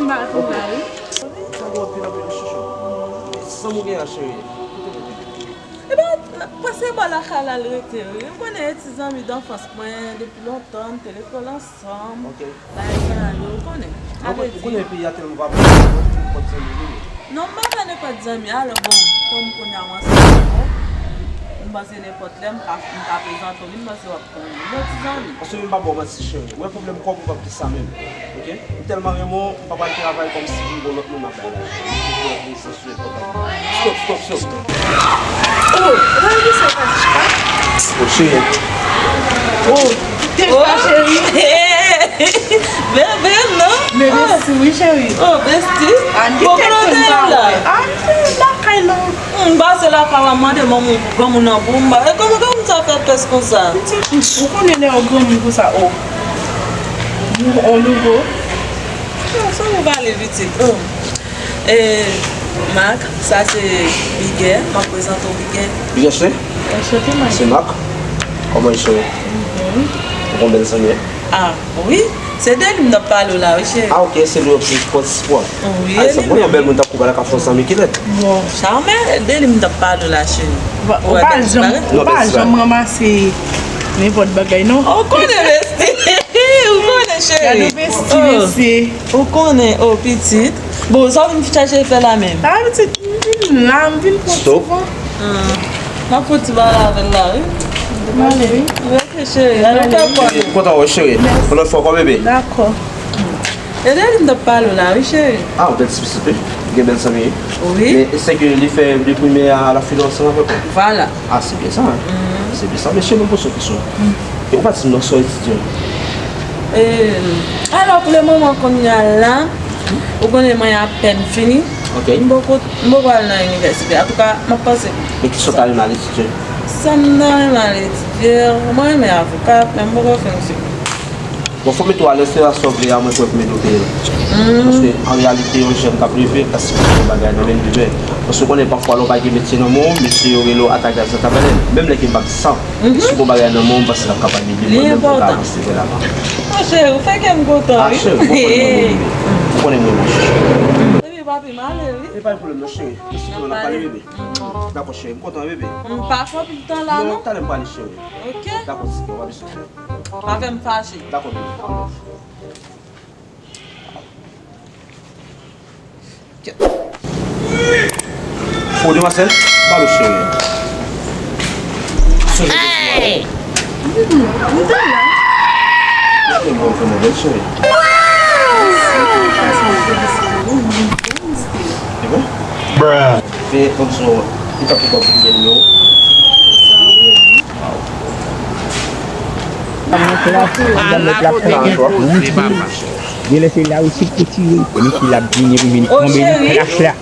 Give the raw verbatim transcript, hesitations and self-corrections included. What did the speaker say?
Sa bon anpil, anpil, chouchou. Sa moun gen a, cheri? Kote nou gen? Ebyen, pase bò lakay la l rete, wi. Ou konnen e ti zanmi danfans mwen, depi lontan, n te lekòl ansanm. Ok. Bagay sa yo, ou konnen. Sa vle di, ou konnen peyi a tèlman pa bon, nenpòt zanmi vini. Non, m pa fè nenpòt zanmi. Alò, bon, kòm kounye a m ansanm avè w, m panse nenpòt lè m ka, m ka prezante w, m panse w ap konnen. Yon ti zanmi. Paske m pa ba w manti, cheri. Mwen, pwoblèm kòb ou p ap gen sa menm. Ok? M tèlman renmen w, m pa pral travay kòmsi m gon lòt moun m ap bay lajan. Stop, stop, stop. Oh, ou pa di sa, Patricia? Oh, cheri. Oh, te pa cheri. Bebe, non? Bebe, si wi, cheri. Oh, bestie. Bon, kote w te ye la? Ah, lakay nou. M pase lakay la, m mande manman granmoun nan pou m ba. E kòman granmoun sa fè pès konsa? Pitit, ou konnen lè yon granmoun konsa, oh. On nouvo. Ah, sa ou pale pitit. Oh. E, Marc, sa se Bigè. M ap prezante w Bigè. Bigè se? Anchante, Marc. Se Marc. Kòman i se? Ou gon bèl zanmi? Ah, wi. Se de li m t ap pale w la, wi, cheri. Ah, ok, se li w ap di pòt espwa. Wi, e li menm. Ay, sa bon, yon bèl moun tankou w pa ta ka fè yon zanmi kilè? Bon, Charmel, de li m t ap pale w la, cheri. Ou pa janm, ou pa janm ranmase nenpòt bagay, non. Ou konnen, bestie. Ou konnen, cheri. Gade bestie, mesye. Ou konnen, oh, pitit. Bon, sa w vin chèche fè la menm? Ah, pitit, m vin la, m vin pran ti van. M ap fouti pale avè l la, wi. Male, wi. Rete, cheri. Alò, fè kò nou. Kontan wè w, cheri. Yon lòt fwa ankò, bebe. Dakò. E de li m t ap pale w la, wi, cheri. Ah, yon bèl ti pitit, wi. Gen bèl zanmi, wi. Wi. Men se ke li fè de premye a la fini ansanm avèk ou. Vwala. Ah, se byen sa, wi. Se byen sa. Men cheri, mwen poze w kesyon. E ou pa di m non, sa w etidye? E, alò, pou le moman, kounye a la, ou konnen mwen apèn fini. Ok. M poko, m poko al nan inivèsite. Antouka, m ap panse. Men kisa w ta renmen al etidye? Sa m ta renmen al etidye, mwen renmen avoka, men m poko fin sou. Bon, fò mete w alèz, se la sa w vle a, mwen kwè pou mete w peye l. Paske, an reyalite, yon jèn k ap leve, pa sipoze gen bagay nan men l demen. Paske w konnen, pafwa, lè w pa gen metye nan men w, mesye yo rele w ata gaz ata bèlèn. Menm lè ke m pa gen san, si w gon bagay nan men w, m panse l ap kapab ede mwen menm pou m ka avanse vè lavan. Monchè, ou fè kè m kontan, wi. Ah, cheri, ou konnen mwen renmen w, bebe. Ou konnen mwen renmen w, chouchou. Epi, papi, m ale, wi. E pa gen pwoblèm, non, cheri. Mèsi pou nou, n ap pale, bebe. Dakò, cheri, m kontan, bebe. M pa fè anpil tan la, non? Non, talè m prale, cheri. Ok. Dakò, ti, pa bezwen fè. Pa fè m fache. Dakò, bebe. Fò demwazèl, ba nou cheri. Hey! M te la. M te la, m te la, cheri. E bon? Bruh. Fè konn son, li ta pou ba pou gèl yo. Genlè se la ou sot pou tire. Misye la ap vini pou vin tonbe nan klas la.